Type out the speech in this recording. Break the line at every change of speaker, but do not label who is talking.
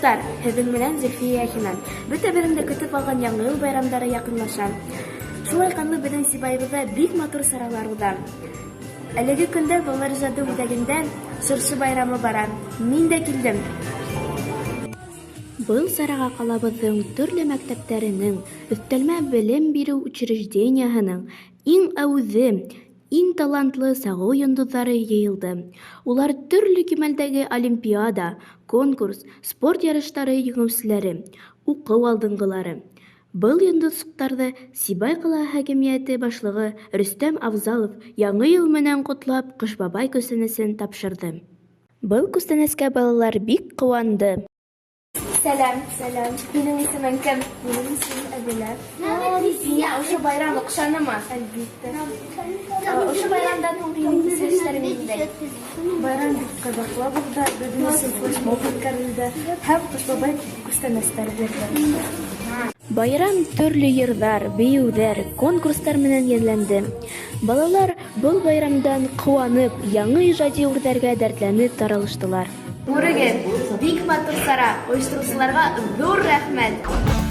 дуҫтар! Һеҙҙең менән Зөлфиә Яхина. Бөтәбеҙҙең дә көтөп алған Яңы йыл байрамдары яҡынлаша. Шулай ҡанлы беҙҙең Сибайыбыҙҙа бик матур саралар уҙа. Әлеге көндә балалар ижады үҙәгендә Шыршы байрамы бара. Мин дә килдем. Был сараға ҡалабыҙҙың төрлө мәктәптәренең, өҫтәлмә белем биреү учреждениеһының иң әүҙем, Иң талантлы сағыу йондоҙҙары йыйылды. Улар төрлө кимәлдәге олимпиада, конкурс, спорт ярыштары еңеүселәре, уҡыу алдынғылары. Был йондоҙсоҡтарҙы Сибай ҡалаһы хакимиәте башлығы Рөстәм Афзалов Яңы йыл менән ҡотлап Ҡыш бабай күстәнәсен тапшырҙы. Был күстәнәскә балалар бик ҡыуанды. Сәләм. Сәләм. Һинең исемең кем? Минең исемем Әдилә. Һиңә ошо байрам оҡшанымы? Әлбиттә. Ошо байрамдан һуң һинең кисерештәрең ниндәй?
Байрам бик ҡыҙыҡлы булды. Беҙҙең өсөн флешмоб үткәрелде һәм Ҡыш бабай күстәнәстәр бирҙе.
Байрам төрлө йырҙар, бейеүҙәр, конкурстар менән йәнләнде. Балалар был байрамдан ҡыуанып, яңы ижади үрҙәргә дәртләнеп таралыштылар. Күрегеҙ, бик матур сара, оештырыусыларға ҙур рәхмәт!